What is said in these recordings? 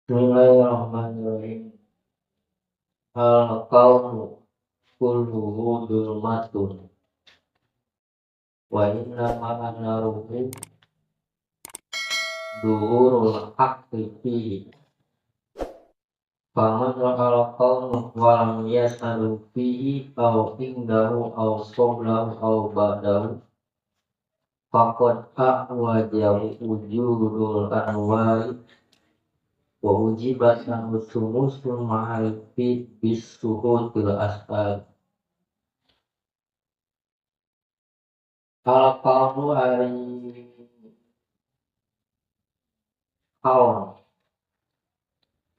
Bismillahirrahmanirrahim. Al-kaunu kulluhu dzulmatun wa inna ma'anaruhu duhurul haqqi fihi. Faman ra'al kaunu wa lam yasalu fihi aw indahu aw qablahu aw ba'dahu faqad a'wajahu wujudul anwari wa ujibat lahu sumusul ma'arifi bisuhutil asfal. Al kaunu ari kaun,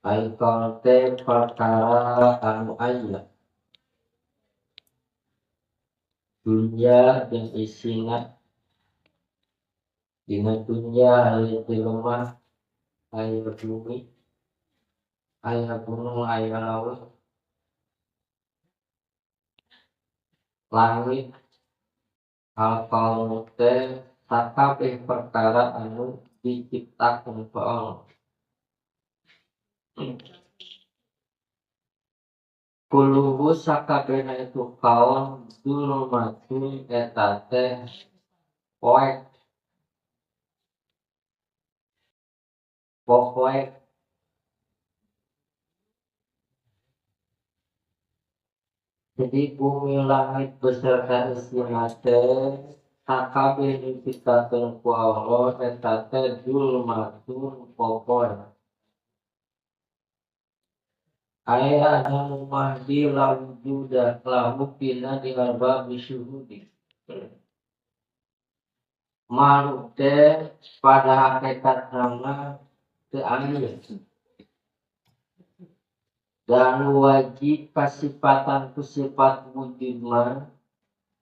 ari kaun teh perkara anu aya dunya jeung isina. Dina dunya aya jelema, aya bumi, aya gunung, aya laut, langit. Al kaunu teh sakabeh perkara anu diciptakeun ku Allah. Kuluhu sakabehna itu kaon zulmatun eta teh poek. Poek. Jadi bumi langit beserta isina teh sakabeh diciptakeun ku Allah eta teh zulmatun popoe. Aya anu mahdi la wujuda lahu pina di arba bisyuhudi. Makhluk teh pada hakikat nama teu aya. Dan wajib kasipatan ku sifat wujud mah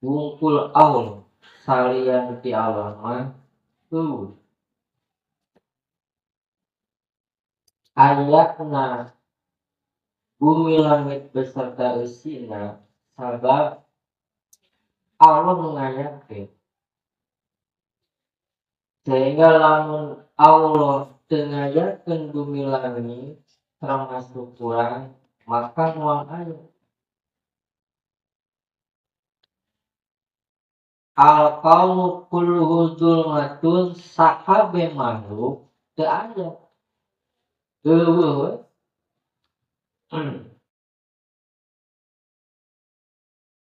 wungkul Allah salian ti Allah mah tuh. Ayatna bumi langit beserta isina sabab Allah mengayakeun. Sehingga lamun Allah teu ngayakeun bumi langit termasuk kurang, maka moal aya. Al kaunu kulluhu zulmatun sakabeh makhluk teu aya. Eueuh.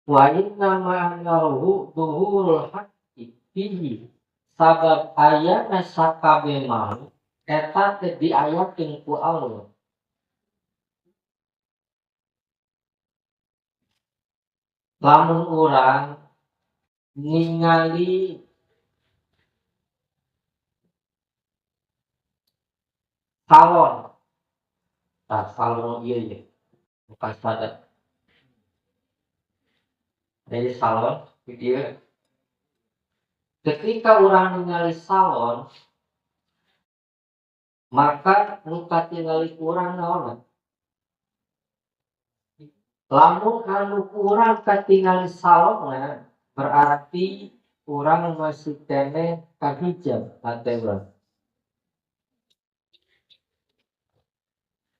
Wa inna ma'anahu dhuhurul haqqi fihi. Sabab ayana sakabeh makhluk eta teh diayakeun ku Allah. Lamun urang ningali salon, tah salon ieu ye, bukan sada. Dari salon di dieu. Ketika urang ningali salon, maka nu katingali urang naon? Lamun anu kurang katingali salonna, berarti urang masih keneh kahijab hate urang.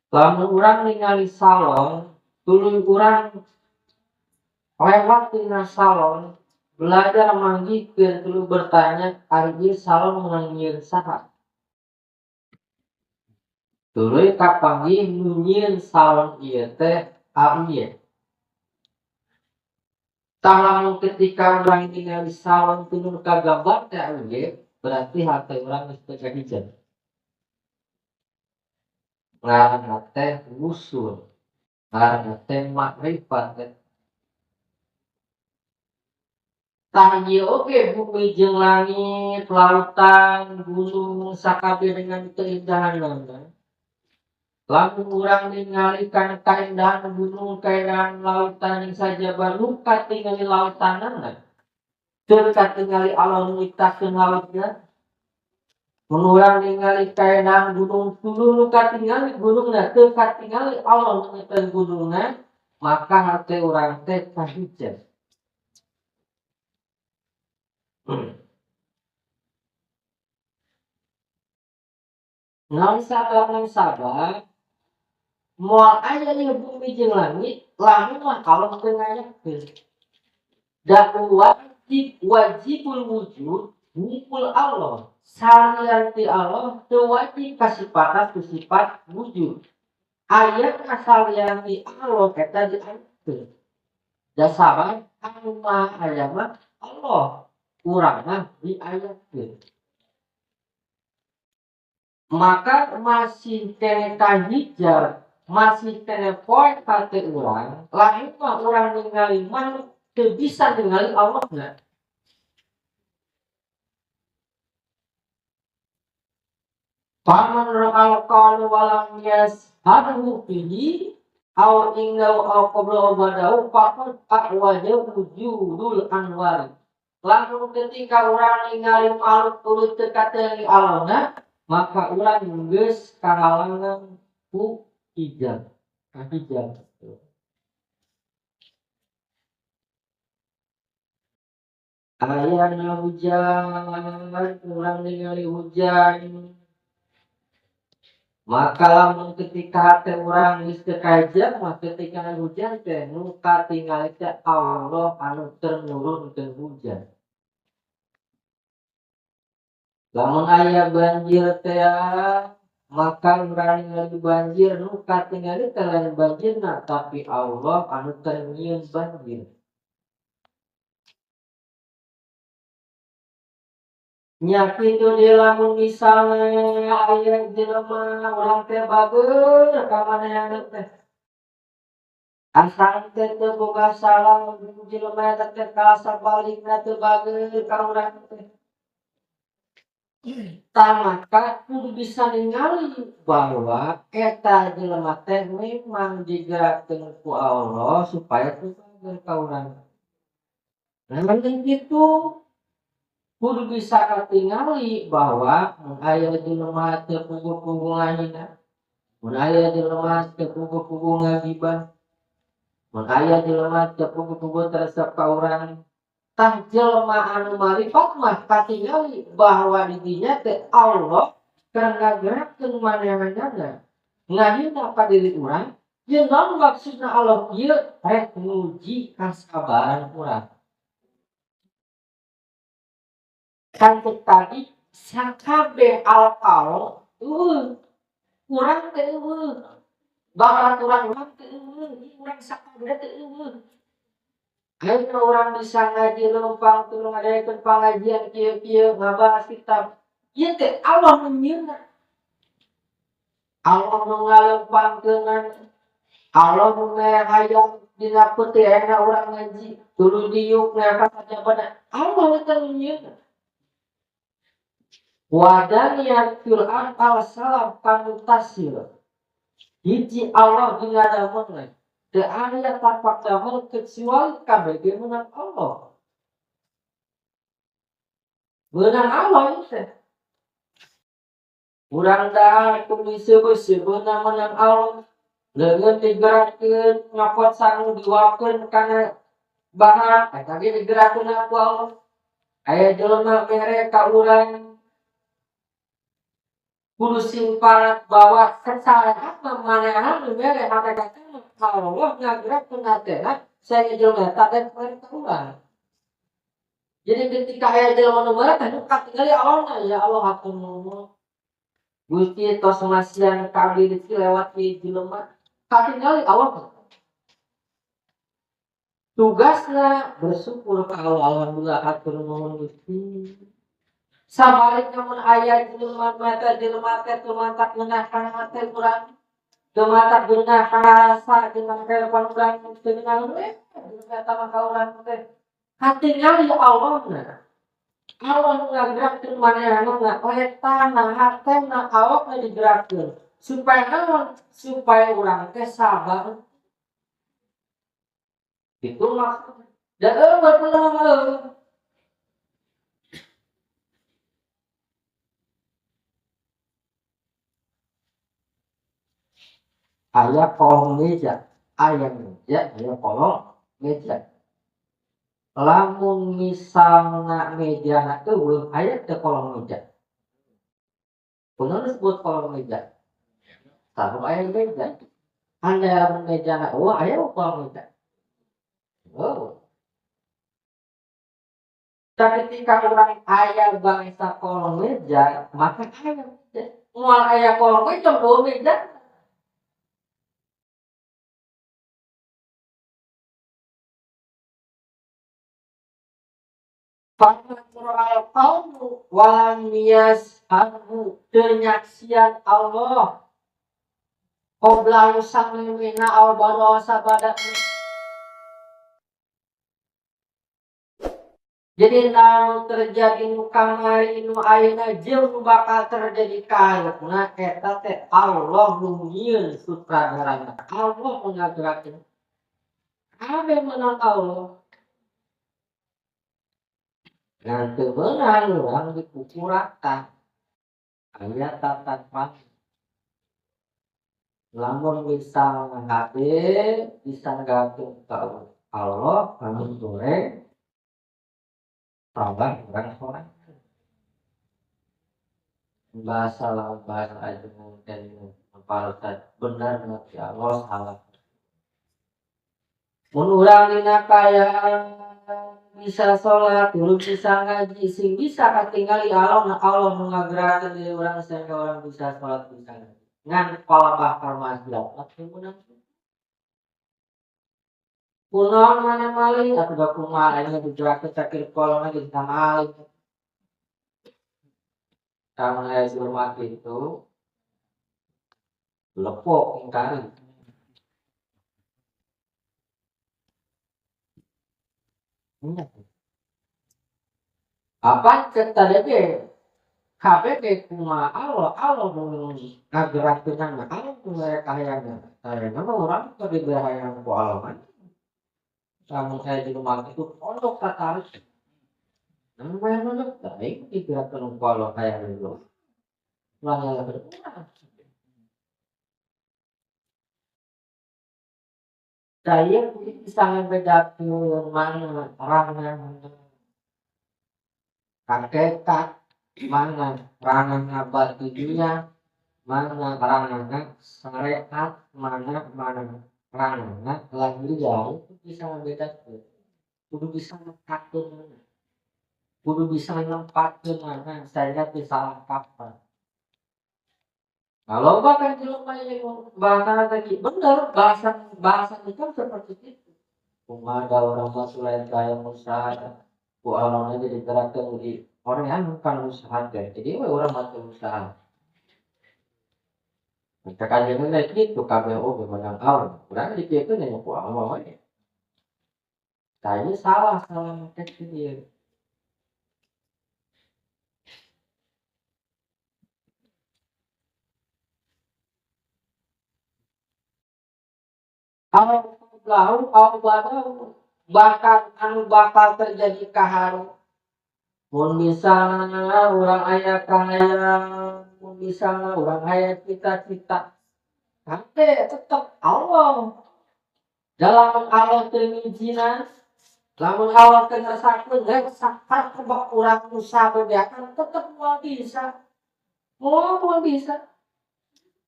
Lamun urang ningali salon, tuluy urang lewat tina salon, belajar manggihkeun tuluy bertanya, ari ieu salon meunang nyieun saha? Tuluy kapanggih nu nyieun salon ieu teh ieu. Tah lamun ketika urang ningali salon tuluy kagambar teh ieu, berarti hate urang geus teu kahijab. Ngaranna teh wusul, ngaranna teh makrifat. Tah ieu oge bumi jeung langit, lautan, gunung sakabeh dengan keindahanna. Lamun urang ningali kana kaindahan gunung, kaindahan lautan yang sajaba nu katingali lautanana, teu katingali Allah nu nyiptakeun lautna. Mun urang ningali kaindahan gunung tuluy nu katingali gunungna, teu katingali Allah nu nyiptakeun gunungna, maka hate urang teh kahijab. Naon sababna sabar moal aya ieu bumi jeung langit lamun mah Allah teu ngayakeun. Da wajib wajibul wujud ngumpul Allah. Salian ti Allah teu wajib kasipatan ku sifat wujud. Aya kasalian ti Allah eta diayakeun. Da sabab anu maha aya mah Allah, urang mah diayakeun. Maka masih keneh kahijab, masih keneh poe hate urang, lain mah urang ningali makhluk teu bisa ningali Allahna. Faman ra'al qalu walam yashadhu fihi aw innahu aw qabla badahu faqad a'waja wujudul anwar. Lamun ketika urang ningali makhluk tuluy teu katingali Allahna, maka urang geus kahalangan ku hijab. Hijab. Ayana hujan, urang ningali hujan. Maka lamun ketika hate urang geus teu kaja, maka ketika hujan teh nu katingali teh Allah anu keur nurunkeun hujan. Lamun aya banjir teh, maka urang ningali banjir nu katingali teh lain banjirna, tapi Allah anu keur nyieun banjir. Nya kitu deui lamun misalna aya jelema urang teh bager ka manehna teh. Asal teh teu boga salah jelema eta teh kalah sabalikna teu bager ka urang teh. Tah maka kudu bisa ningali bahwa eta jelema teh memang digerakkeun ku Allah supaya teu bager ka urang. Memang kitu kudu bisa katingali bahwa mun aya jelema teu puguh-puguh ngahina, mun aya jelema teu puguh-puguh ngagibah, mun aya jelema teu puguh-puguh teresep ka urang, tah jelema anu marifat mah katingali bahwa di dinya teh Allah keur ngagerakkeun manehna ngahina ka diri urang, jeung naon maksudna Allah ieu rek nguji kasabaran urang. Kan tadi sakabeh al-qal eueuh urang teh eueuh bakat urang teh eueuh urang sakabeh teh eueuh. Ayeuna urang bisa ngaji leumpang tulung ngadaekeun pangajian kieu-kieu ngabahas kitab ieu teh Allah nu nyieunna, Allah nu ngaleumpangkeunana, Allah nu mere hayang dina peuting ayeuna urang ngaji tuluy diuk ngangkat sajabana Allah eta nu nyieunna. Wadaniat fil anqal salam kamutasir. Hiji Allah dina dameulna. Teu aya tapak damel kecuali kabeh ge meunang Allah. Meunang Allah ieu teh. Urang dahar kudu diseubeus meunang Allah. Leungeun digerakkeun nyokot sangu diwakeun kana bahan eta ge digerakkeun ku Allah. Aya jelema mere ka urang kudu sing parat bahwa kesalahan manehna nu mere hakikatna Allah ngagerakkeun hatena saya jelema eta teh mere ka urang. Jadi ketika aya jelema nu mere teh nu katingali Allah, ya Allah hatur nuhun. Gusti tos masihan ka abdi rezeki lewat di jelema katingali Allah. Tugasna bersyukur ka Allah, alhamdulillah hatur nuhun Gusti. Sabalikna mun aya jelema mata jelema teh teu mantak ngeunah kana hate urang, teu mantak ngeunah kana rasa jeung kehidupan urang teu ngeunah we jelema eta mah ka urang teh. Katingali Allahna. Allah nu ngagerakkeun manehna letana hatena awakna digerakkeun supaya naon? Supaya urang teh sabar. Itu maksudna. Da eueuh mah aya kolong meja, aya meja, aya kolong meja. Lamun misalna mejana eueuh, aya teu kolong meja. Kunaon disebut kolong meja? Sabab aya meja. Andai lamun mejana eueuh aya kolong meja. Oh. Ketika urang aya bangsa kolong meja, maka aya meja. Moal aya kolong meja, eueuh meja. Faman qaumu walam yashabu teu nyaksian Allah. Qobla samemehna aw ba'da sabada. Jadi naon terjadi nu kamari nu ayeuna jeung nu bakal terjadi kaharepna eta teh Allah nu nyieun sutradarana. Allah nu ngagerakeun. Kabeh meunang Allah. Ngan teu meunang urang dikukuratan. Aya tatapan. Lamun bisa ngade, bisa gantung ka Allah, lamun sore tambah urang sore. Bahasa lawan bahasa aja mungkin bahasa benar ngerti Allah salah. Mun urang dina kaayaan bisa sholat, kudu bisa ngaji, sing bisa katingali Allah, nah Allah nu ngagerakeun diri urang sehingga urang bisa sholat, bisa ngaji. Ngan palebah karmaksiat teu meunang. Kunaon maneh maling atuh da kumaha ayeuna digerakkeun sakir kolongna geus maling. Kamu aya jelema kitu lepok ingkari. Apa cek tadi ge? Kabeh ge kumaha Allah, Allah nu ngagerakeun Allah nu mere kahayangna. Ayeuna mah urang teu dibere hayang ku Allah kan. Lamun aya jelema kitu pondok tatarik. Namanya pondok baik digerakkeun ku Allah hayang dulu. Ulah berkurang. Saya bisa ngebedakeun mana ranah hakikat, mana ranah batiniah, mana ranah syariat, mana mana ranah lahiriah. Itu bisa ngebedakeun. Kudu bisa nempatkeun mana. Kudu bisa nempatkeun mana sehingga teu salah kaprah. Kalau bahkan jelema yang bahasa tadi bener bahasa bahasa itu seperti itu. Kumaha orang batu lain kaya usaha, ku alonnya jadi gerakkeun di orang yang kan usaha teh. Jadi we urang batu usaha. Cek ayeuna teh kitu kabeh oge menang Allah. Urang di kitu nya ku Allah we. Tah ieu salah salah make ieu. Aw lahu aw badahu bahkan anu bakal terjadi kaharu. Mun misalna urang aya kahayang, mun misalna urang aya cita-cita, hate tetep Allah. Dalam Allah teu ngijinan, lamun Allah teu ngersakeun rek sakarep urang usaha bebeakan tetep moal bisa. Moal moal bisa.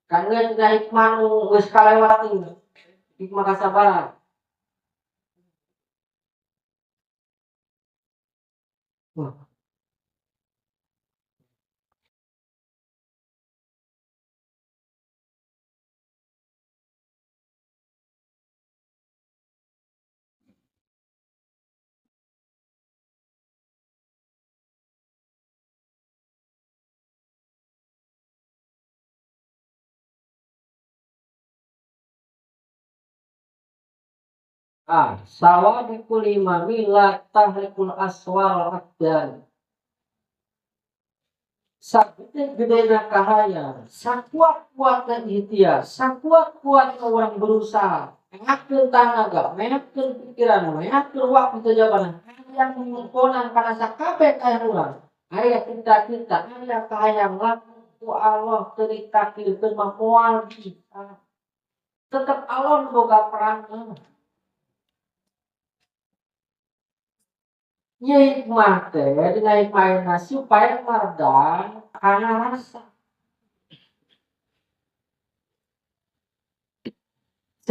Kan geus dina hikmah nu geus kalewat ieu. Hikmah kasabaran. Wah. Ah, sawabiqul imami la tahlikul aswar akdan. Sagede-gedena kahayang, sakuat-kuatna ikhtiar, sakuat-kuatna urang berusaha, meakeun tanaga, meakeun pikiran, meakeun waktu sajabana, hayang mengkonan kana sakabeh kahayang urang. Aya cita-cita, aya kahayang lamun ku Allah teu ditakdirkeun mah moal bisa. Tetep Allah nu boga peran. Nya hikmah teh dina hikmah supaya meredam kana rasa.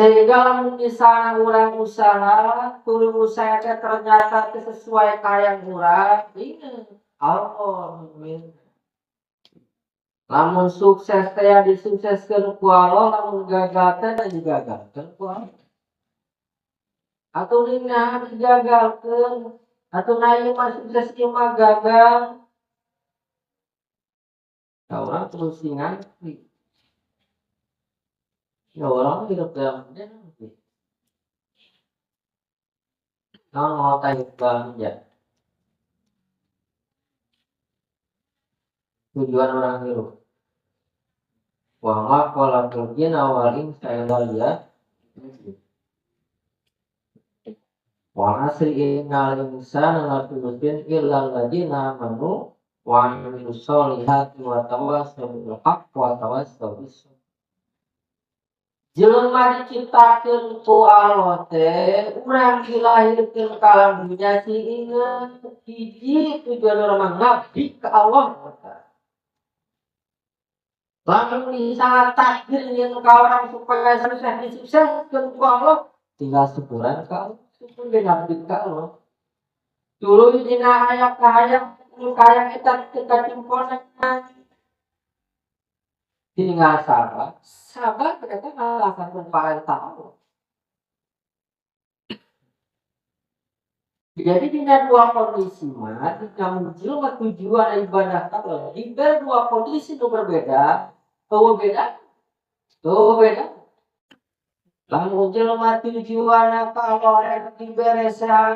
Sehingga lamun misalnya urang usaha, tuluy usaha teh ternyata teu sesuai kahayang urang, inget Allah mimin. Lamun sukses teh disukseskeun ku Allah, lamun gagal teh digagalkeun ku Allah. Atuh dina digagalkeun, atuh na ieu mah sukses ieu mah gagal. Da urang terus ngantri. Ya orang hidup dalam dunia nanti. Naon mau tanya dalam dunia? Tujuan orang hidup. Wa ma khalaqtul jinna wal insa illa liya'budun. Wal asri innal insana lafi khusrin illa alladziina aamanu wa 'amilus sholihati wa tawassaw bil haqqi wa tawassaw bis sabr. Jelema diciptakeun ku Allah teh urang dilahirkeun ka alam dunya sing inget hiji tujuan urang mah ngabdi ka Allah. Lamun misalnya takdir nyeun ka urang supaya sukses disukseskeun ku Allah, tinggal syukuran ka Allah, syukur ge ngabdi ka Allah. Tuluy dina aya kahayang nu kahayang eta teu kacimponan. Tinggal sabar, sabar ternyata ngalakan parentah Allah. Jadi dina dua kondisi mah, dina muncul mah tujuan ibadah Allah. Diberi dua kondisi nu berbeda, eueuh beda, eueuh beda. Lamun jelema tujuan ka Allah rek dibere sehat,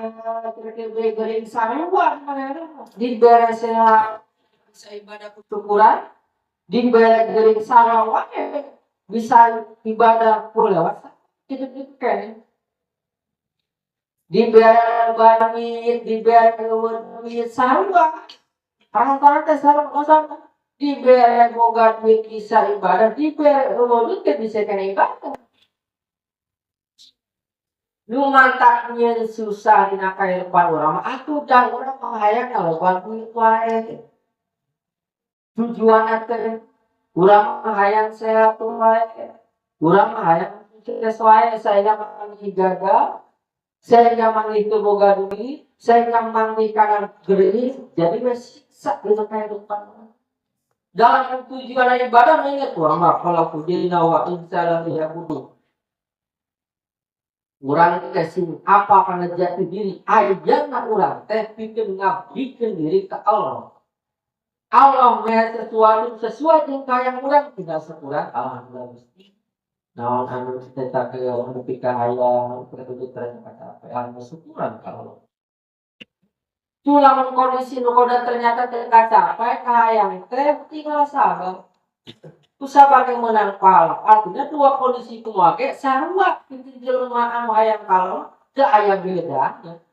rek dibere gering sarua manehna. Dibere sehat bisa ibadah syukuran, dibere gering sarua wae bisa ibadah ku lewat kitu keneh. Dibere duit, dibere duit sarua. Orang-orang teh sarua sama. Dibere boga duit bisa ibadah, dibere duit teh bisa kena ibadah. Nu mantak nyeun susah dina kahirupan urang mah atuh da urang mah hayang loba duit wae. Tujuanna teh urang mah hayang sehat wae. Urang mah hayang sukses wae, sehingga manggih gagal, sehingga manggih teu boga duit, sehingga manggih kana gering, jadi we siksa dina kahirupan. Dalam tujuan ibadah ingat wa ma khalaqul jinna wal insa illa liya'budun. Urang teh sing apa kana jati diri, ayana urang teh pikeun ngabdikeun diri ka Allah. Allah mere sesuatu sesuai jeung kahayang urang tinggal sakurang alhamdulillah Gusti. Naon anu cita-cita ke Allah nepi ka hayang kudu ternyata capek anu syukuran ka Allah. Tu lamun kondisi nu koda ternyata teu kacapai kahayang teh tinggal sabar. Ku sabar yang menang pahala. Artinya dua kondisi kumaha ge sarua kitu jelema anu hayang ka Allah teu aya bedana.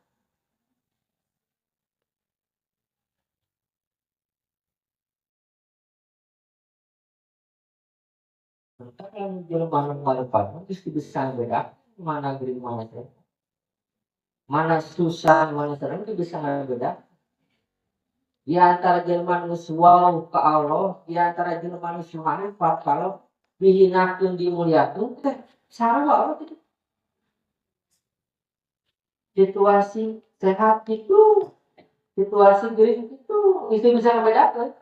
Tentang yang jelema anu marepah geus bisa beda mana gering mana teh. Mana susah mana seneng itu bisa beda. Di antara jelema nu suau ka Allah, di antara jelema nu marifat ka Allah, dihinakeun dimuliakeun teh sarua Allah kitu. Situasi sehat kitu, situasi gering kitu, itu bisa ngabedakeun.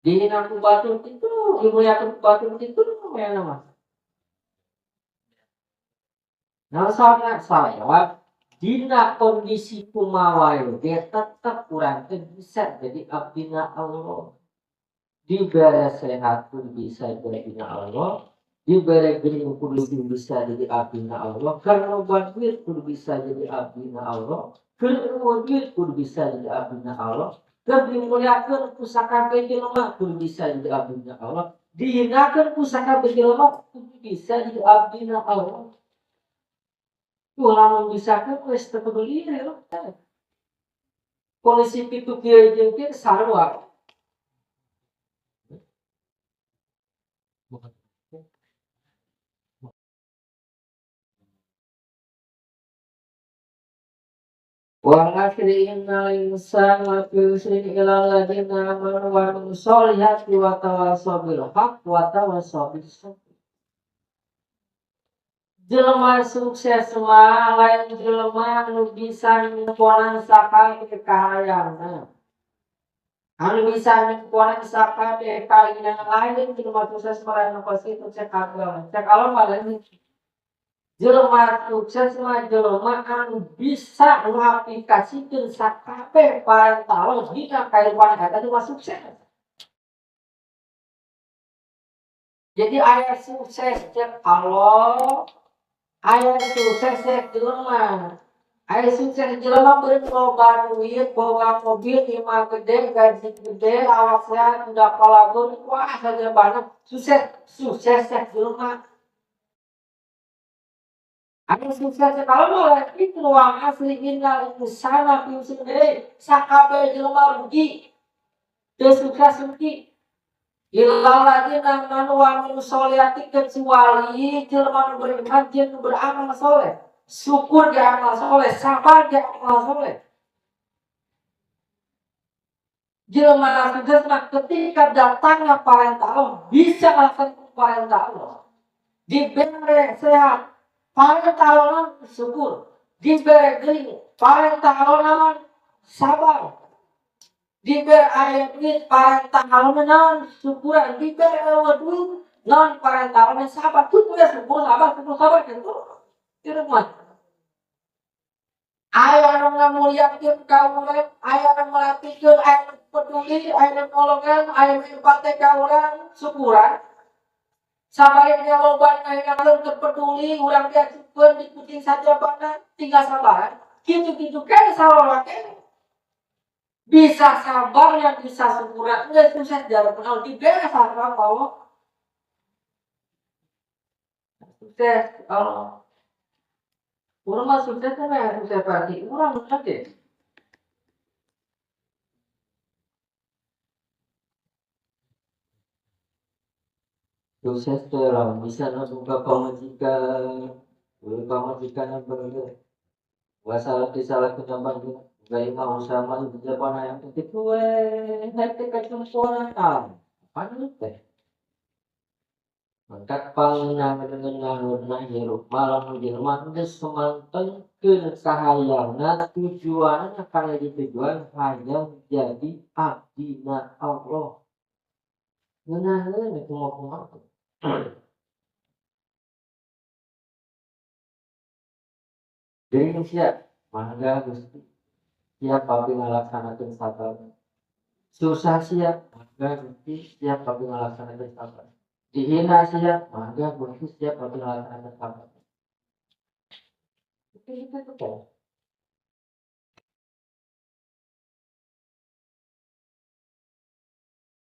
Dihina ku batur kitu, dimuliakeun ku batur kitu, aya mah. Nah, sama saya dina kondisi kumaha wae ge tetep urang teh bisa jadi abdina Allah. Dibere sehat pun bisa jadi abdina Allah, dibere gering pun bisa jadi abdina Allah, keur loba duit pun bisa jadi abdina Allah, keur eueuh duit pun bisa jadi abdina Allah, keur dimuliakeun ku sakabeh jelema pun bisa jadi abdina Allah, dihinakeun ku sakabeh jelema pun bisa jadi abdina Allah. Lamun bisa ke wis teu peduli loh. Kondisi pitu kieu jeung kieu sarua. Wal asri innal insana lafi khusrin illa alladziina aamanu wa 'amilus sholihati wa tawassaw bil haqqi wa tawassaw bis sabr. Jelema sukses mah lain jelema nu bisa nemponan sakabeh kahayangna. Anu bisa nemponan sakabeh kainginan lain jelema sukses mah lain nu kos kitu cek agama. Cek Allah mah lain. Jelema sukses mah jelema anu bisa ngaplikasikeun sakabeh parentah Allah dina kahirupan eta jelema sukses. Jadi aya sukses cek Allah, aya sukses cek jelema. Aya sukses jelema beureum loba duit, boga mobil, imah gede, gaji gede, awak sehat, udah kalagun, wah saja banyak. Sukses, sukses cek jelema. Aya sukses cek Allah mah itu ruang asli innal insana fi khusr, sakabeh jelema rugi. Teu sukses rugi. Illal ladzina amanu wa amilus solihati, kecuali jelema nu beriman jeung nu beramal soleh. Syukur ge amal soleh, sabar ge amal soleh. Jelema sukses mah ketika datangnya parentah Allah bisa melaksanakan parentah Allah. Dibere sehat, parentah Allah syukur. Dibere gering, parentah Allah sabar. Dibere aya duit, parentah Allah naon syukuran. Dibere eueuh duit, naon parentah Allah sabar. Tuh ya syukur sabar, syukur sabar gitu. Itu mah. Aya nu ngamuliakeun ka urang, aya nu melatihkeun, aya nu peduli, aya nu nolongan, aya nu empati ka urang, syukuran. Sabarnya loba ngahinakeun teu peduli, urang diacukeun di kucing sajabana, tinggal sabaran. Kitu-kitu keneh sarua keneh. Bisa sabarnya, bisa syukuran, nggak sukses jalan kenal dibere sama Allah. Sukses Allah. Urang mah sukses kan ya sukses berarti urang aja. Sukses tuh lah, bisa buka pamajikan, buka pamajikan yang bener. Wasalah disalah kena bantu. Gak mau sama ibu japan yang penting gue, nanti kecemburuan ah, apa nih teh? Maka pangenah dengan hirup malam jelema geus semantengkeun kahayangna tujuanna kana tujuan hayang jadi abdina Allah. Ngeunaheun kumaha-kumaha. Jadi sia mangga Gusti siap abdi ngalaksanakeun sabar. Susah siap mangga Gusti siap abdi ngalaksanakeun sabar. Dihina siap mangga Gusti siap abdi ngalaksanakeun sabar. Itu itu tuh.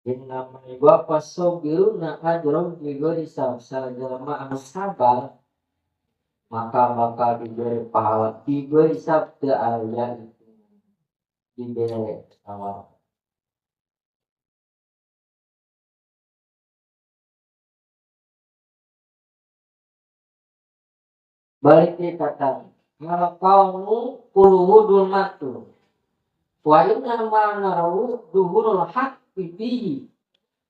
Innama yuwaffas sabiruna ajrahum bighairi hisab. Sajalma anu sabar maka bakal diberi pahala bighairi hisab teu aya itu diberi pahala. Balik ke kata malakaunu quluhu dulmatu wa inna ma narahu duhurul haq fihi.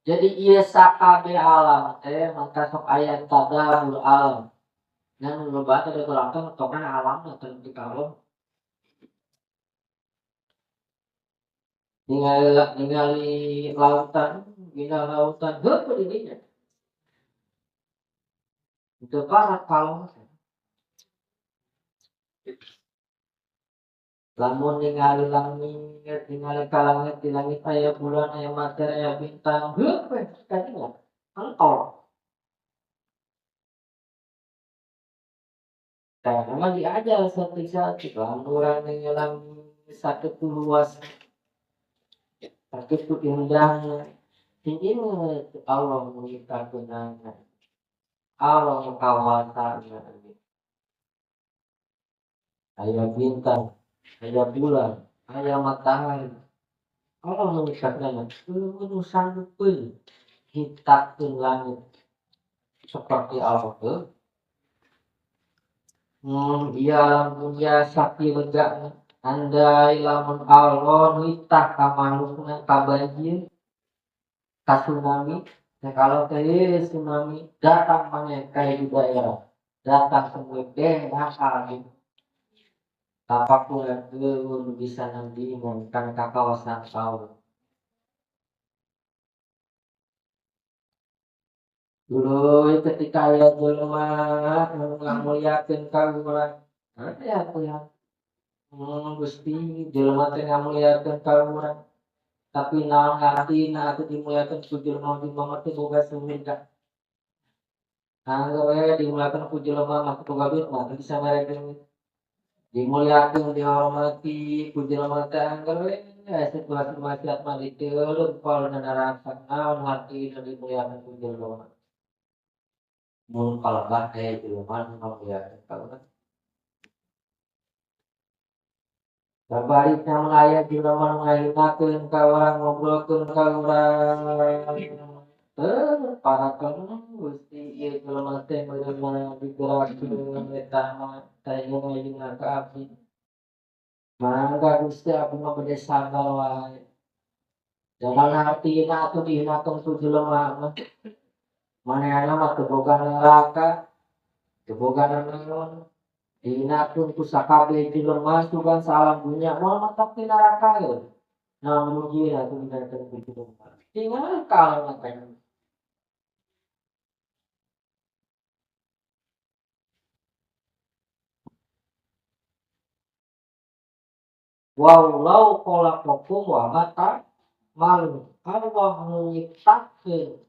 Jadi ieu sakabeh alam teh maka sok aya tadabur alam. Dan loba teh diterangkeun tokan alam teh di kalem. Ningali lautan, dina lautan heuh didinya. Teu parah kalem. Lamun ningali langit, ningali ka langit, di langit aya bulan, aya matahari, aya bintang, heuh we kadinya. Engkol. Tah memang diajar satu-satu, lamun urang ningali langit sakitu luas, sakitu indahna, ingat Allah menciptakeunana. Allah mengkawasana. Aya bintang, aya bulan, aya matahari. Allah menciptakeunana. Nu sanggupeun nyiptakeun langit seperti Allah teu. Iya lamun ya sapi lega andai lamun Allah nitah ka makhlukna ka banjir ka tsunami. Nah, kalau teh tsunami datang maneh ka di daerah Datang semua deh akal gitu. Tapakuran geuleuh bisa nandingan kana kakawasan kaula. Dulu ketika aya jelema anu ngamuliakeun ka urang, aya ya. Gusti jelema teh ngamuliakeun ka urang. Tapi naon artina atuh dimuliakeun ku jelema mah teu boga surga. Angger we dimuliakeun ku jelema mah teu boga duit mah teu bisa mere duit. Dimuliakeun dihormati ku jelema teh angger we situasi maksiat mah diteuleuh paluna neraka naon artina dimuliakeun ku jelema. Mun kalebah aya jelema nu ngamuliakeun ka urang. Sabarikna mun aya jelema nu ngahinakeun ka urang, ngobrolkeun ka urang. Parakeun Gusti ieu jelema teh meureun digerakkeun eta mah teh ngahina ka abdi. Mangga Gusti abdi mah bade sabar wae. Jangan hartina atuh dihinakeun ku jelema mah. Manehna mah teu boga neraka, teu boga naon. Dihinakeun ku sakabeh jelema sugan salam dunya moal matak di neraka ye. Naon mujieun atuh dihinakeun ku jelema. Tinggal kalem teh. Wallahu khalaqakum wa ma ta'malun. Allah nyiptakeun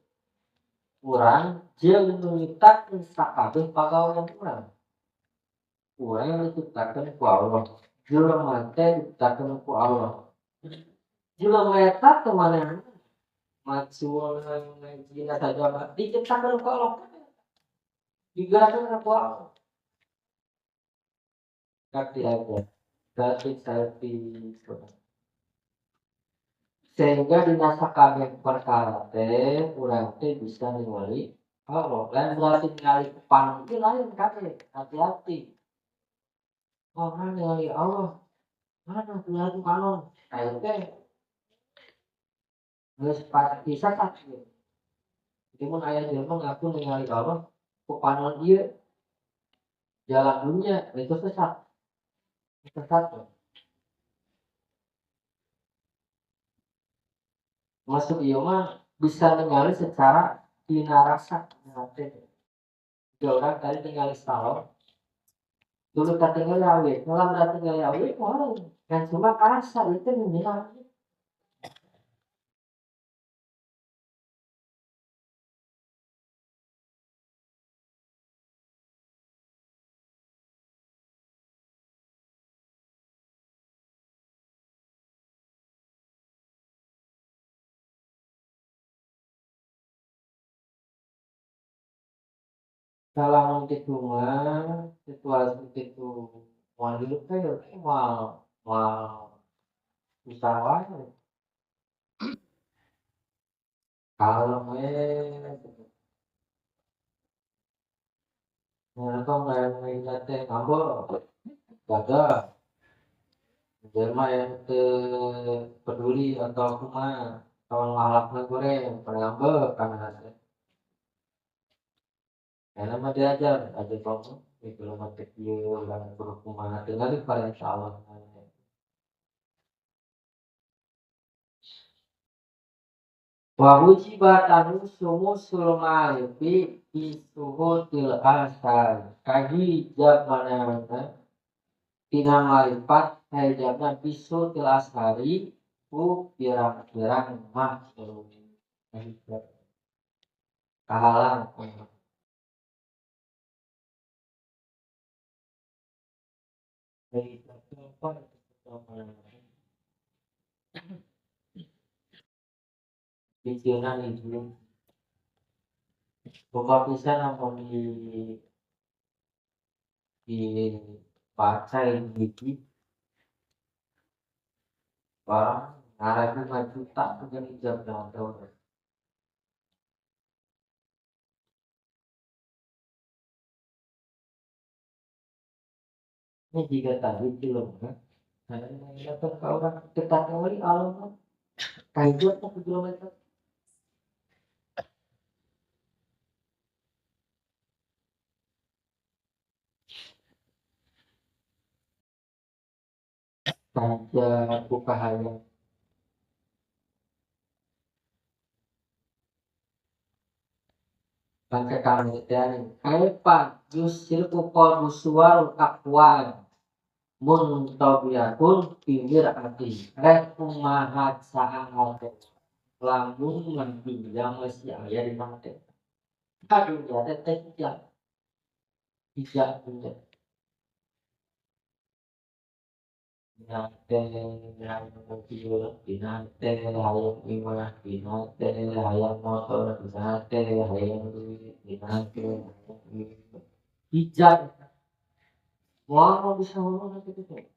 urang jeung nyiptakeun sakabeh pagawean urang. Urang diciptakeun ku Allah. Jelema teh diciptakeun ku Allah. Jelema eta teh manehna maculna ngajina sagala diciptakeun ku Allah. Digerakkeun ku Allah. Kati aja. Berarti selfie. Sehingga dina sakabeh perkara teh urang teh bisa ningali Allah. Lain berarti ningali panon ieu lain kabeh. Hati-hati. Oh, mana ningali Allah? Mana ningali panon? Ayo teh. Geus pasti sesat ieu. Jadi mun aya jelema ngaku ningali Allah ku panon ieu jalan dunya itu sesat. Sesat. Masuk ieu mah bisa ningali secara dina rasa hati. Tiga orang tadi ningali salon. Dulu katingali awe, malam katingali awe, wah, kan cuma karasa itu ningali. Kalau gitu mah situasi gitu mau hidup teh mau mau susah wae. Kalau mereka nggak teh ngambek gagal jelema yang teu peduli atau kumaha kalau ngalakna goreng pada ngambek kana teh. Karena mah diajar, aja kamu itu lemah kecil dan berhukuman tinggal di pada insya Allah. Wa wujiba tanusumu sulmalifi bisuhutil asal kahijab mana-mana tina maripat hijabna bisuhutil asari ku pirang-pirang mah hijab kahalang. Pikiran itu boga pisan amun dibaca hiji barang ngarep 5 juta dengan ijab dalam tahun. Ini jika tadi belum kan? Saya mengingatkan ke orang kita kali alam kayak apa kilometer. Kahaja ku kahayang. Bangke kami teh kaifa yusriku qalbu suwarul aqwan muntabiyatun fi mir'ati rek kumaha saha teh lamun dunya masih aya di hate. Ka dunya teh teh hijab dunya. Dina teh hayang mobil, dina teh hayang imah, dina teh hayang motor, dina teh hayang duit, dina teh hayang hijab. Moal bisa ngomong kitu teh.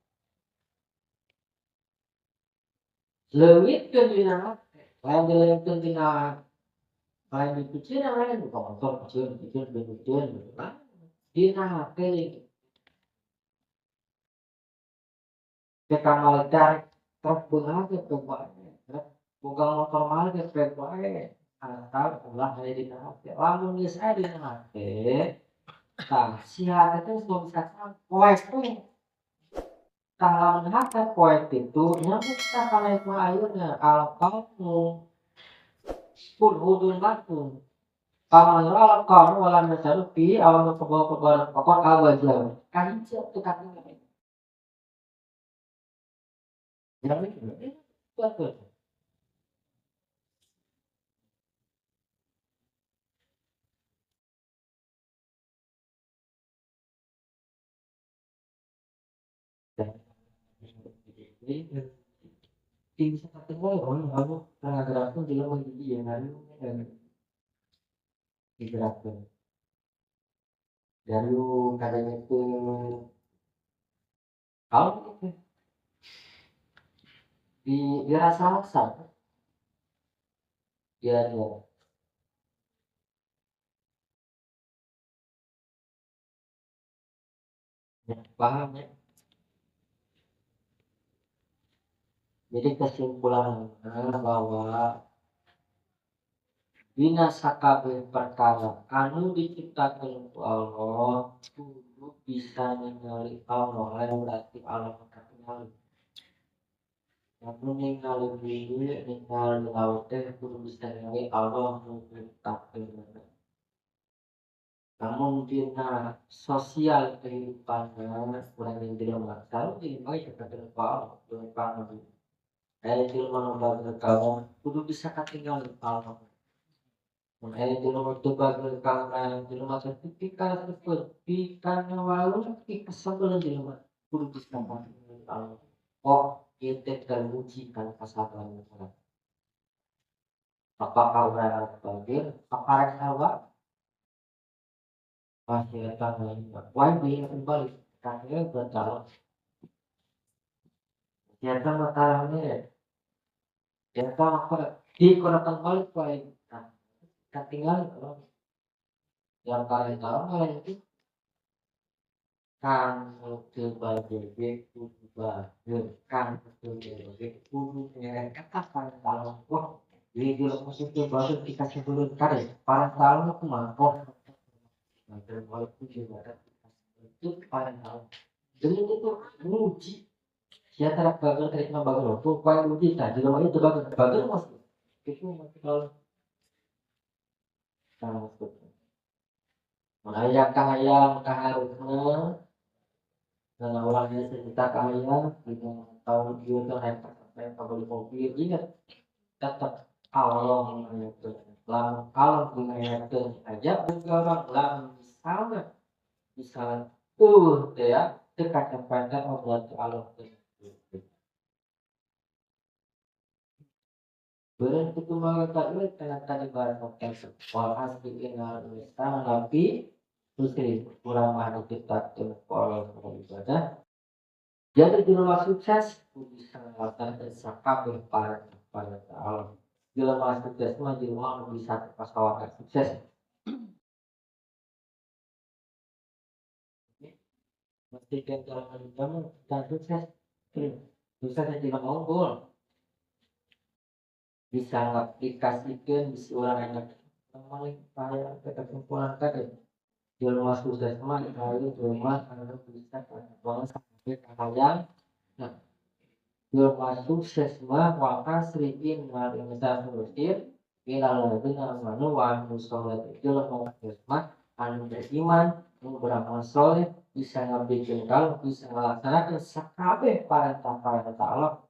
Leungitkeun dina hate, lain dileungitkeun dina lain dipicieun lain buka motor picieun picieun picieun gitu. Dina hate kita tarik truk beunghar ge pek wae, truk boga motor mahal ge pek wae, asal ulah aya dina hate. Lamun geus aya dina hate, tah si hate teh geus bisa poek teh. Tah lamun hate poek kitu nyamuk tah kana hikmah ayeuna al-qawmu hudun lakum. Paman al-qawmu walam yasalu fi awal pokok-pokok pokok awajah. Kahiji teu katingal. Betul. Bisa ketemu orang kamu gerakkan juga mau jadi ya hari digerakkan dari kadang itu kalau gitu di dirasa-rasa ya ya ya paham ya. Jadi kesimpulannya bahwa dina sakabeh perkara anu diciptakeun ku Allah kudu bisa ningali Allah, lain berarti Allah katingali. Lamun ningali bumi, ningali laut teh kudu bisa ningali Allah nu nyiptakeun. Namun dina sosial kehidupannya kurang yang tidak masalah jadi baik kata Allah, depan aya jelema nu bager kamu kudu bisa katingal Allah. Mun aya jelema teu bager ka jelema teh tipikal seperti kana wae pikasebel jelema kudu bisa katingal Allah. Oh, ieu teh teruji kana kasabaran urang. Apakah urang bager, apa rek sarua? Pasti eta wae beuh kembali ka bertalon. Ternyata masalahnya ternyata aku di kurang balik wae ketinggalan kalau yang kalian tahu kalian itu kan teu bager kudu bager kan teu bager kudu ngerek eta kan kalau wah di jelema teu bager kita sebelum kare para tahun aku mah oh bager balik kudu bager itu para tahun jadi itu nguji sia terap bager terima bager tuh poin uji tah jelema itu bager bager masuk itu masuk kalau masuk menghayang kahayang kaharusna dan awalnya cerita kahayang dengan tahun ieu teh hayang sampai kabeli mobil ingat tetap Allah mengayakeun lamun Allah mengayakeun aja boga urang lamun misalna misalna teh ya teu kacampaian oh berarti Allah teh beureun kitu mah tadi kana tadi barang wal asli innal insana lafi khusr urang mah diciptakeun ku Allah ibadah. Jadi jelema sukses kudu bisa ngalakukeun sakabeh para Allah. Jelema sukses mah jelema anu bisa kasawakan sukses. Mesti kan kalau kamu dan sukses, sukses jelema unggul. Bisa ngaplikasikeun bisa urang enak paling payah kesimpulan tadi. Jelema sukses mah kali jelema anu bisa banget sampai kahayang. Nah, Jelema sukses mah wal asri innal insana illal ladzina amanu wa amilus sholihati. Jelema sukses mah anu beriman, nu beramal soleh, bisa ngabdikeun ka Allah, bisa ngalaksanakeun sakabeh parentah-parentah Allah.